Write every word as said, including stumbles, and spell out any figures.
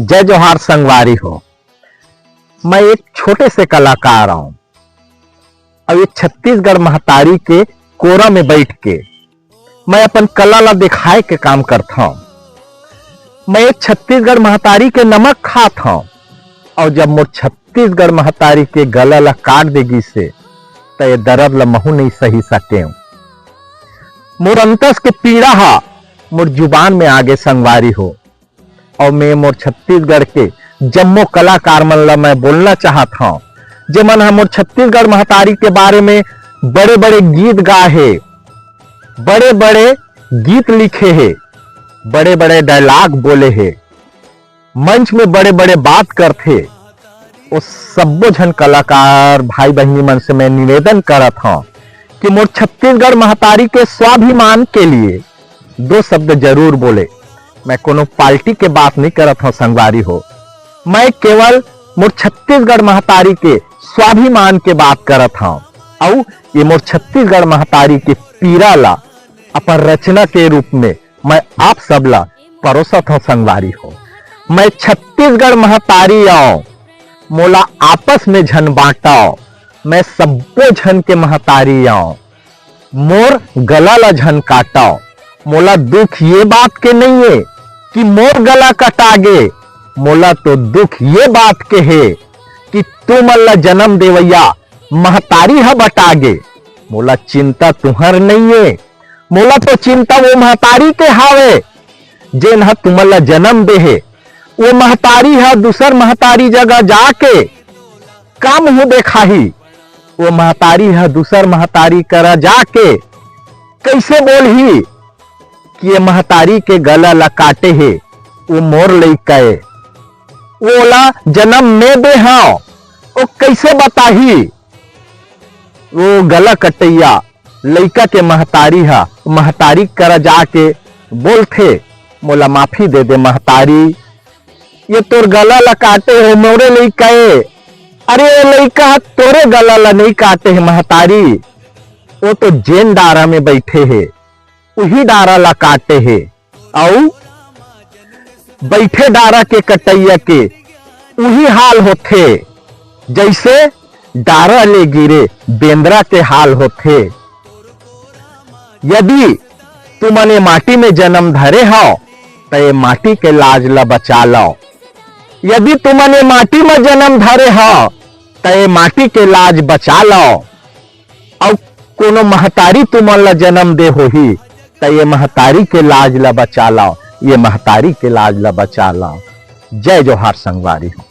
जय जोहार संगवारी हो। मैं एक छोटे से कलाकार हूं। अब ये छत्तीसगढ़ महतारी के कोरा में बैठ के मैं अपन कला ला दिखाए के काम करत हूं। मैं एक छत्तीसगढ़ महतारी के नमक खात हूं। और जब मोर छत्तीसगढ़ महतारी के गला ला काट दे गिसे, त ये दर्द ला महू नहीं सही सकेंव। मोर अंतस के पीड़ा हा मोर जुबान में आगे संगवारी हो। और मैं मोर छत्तीसगढ़ के जम्मो कलाकार मन ला मैं बोलना चाहत हूं, जेमन ह मोर छत्तीसगढ़ महतारी के बारे में बड़े-बड़े गीत गाए हे, बड़े-बड़े गीत लिखे हे, बड़े-बड़े dialogue बोले हे, मंच में बड़े-बड़े बात करथे। वो सब्बो झन कलाकार भाई बहिनी मन से मैं निवेदन करत हूं कि मोर छत्तीसगढ़ महतारी के स्वाभिमान के लिए दो शब्द जरूर बोले। मैं कोनो पार्टी के बात नहीं करत हूं संगवारी हो, मैं केवल मोर छत्तीसगढ़ महतारी के स्वाभिमान के बात करत हूं। अउ ये मोर छत्तीसगढ़ महतारी के पीड़ा ला अपन रचना के रूप में मैं आप सब ला परोसत हूं संगवारी हो। मैं छत्तीसगढ़ महतारी आंव, मोला आपस में झन बांटव। मैं सब्बो झन के महतारी आंव, मोर गला ला झन काटव। मोला दुख ये बात के नहीं है कि मोर गला कटा गे, मोला तो दुख ये बात के है कि तुमन ला जन्म देवैया महतारी ह बटा गे। मोला चिंता तुहर नहीं है, मोला तो चिंता वो महतारी के हावे, जेन ह तुमन ला जन्म दे हे। वो महतारी ह दूसर महतारी जगह जाके का मुंह देखाही? वो महतारी ह दूसर महतारी करा जाके कैसे बोलही कि ये महतारी के गला ला काटे हे, वो मोर लइका ए, ओला जन्म मैं दे हंव, वो कैसे बताही? वो गला कटैया लइका के महतारी ह महतारी करा जाके बोलथे, "मोला माफी दे दे महतारी, ये तोर गला ला काटे हो मोरे लइका ए।" "अरे, ये लइका ह तोरे गला ला नहीं काटे हे महतारी, वो तो जेन डारा में बैठे हे, उही डारा ला काटे हे।" अउ बैठे डारा के कटैया के उही हाल होथे, जैसे डारा ले गिरे बेंदरा के हाल होथे। यदि तुमन ए माटी में जन्म धरे हव, त ए माटी के लाज ल बचा लव। यदि तुमन ए माटी में जन्म धरे हव, त ए माटी के लाज बचा लव। अउ कोनो महतारी तुमन ल जन्म दे होही, त ये महतारी के लाज ल बचा लव, ये महतारी के लाज ल बचा लव। जय जोहार संगवारी हो।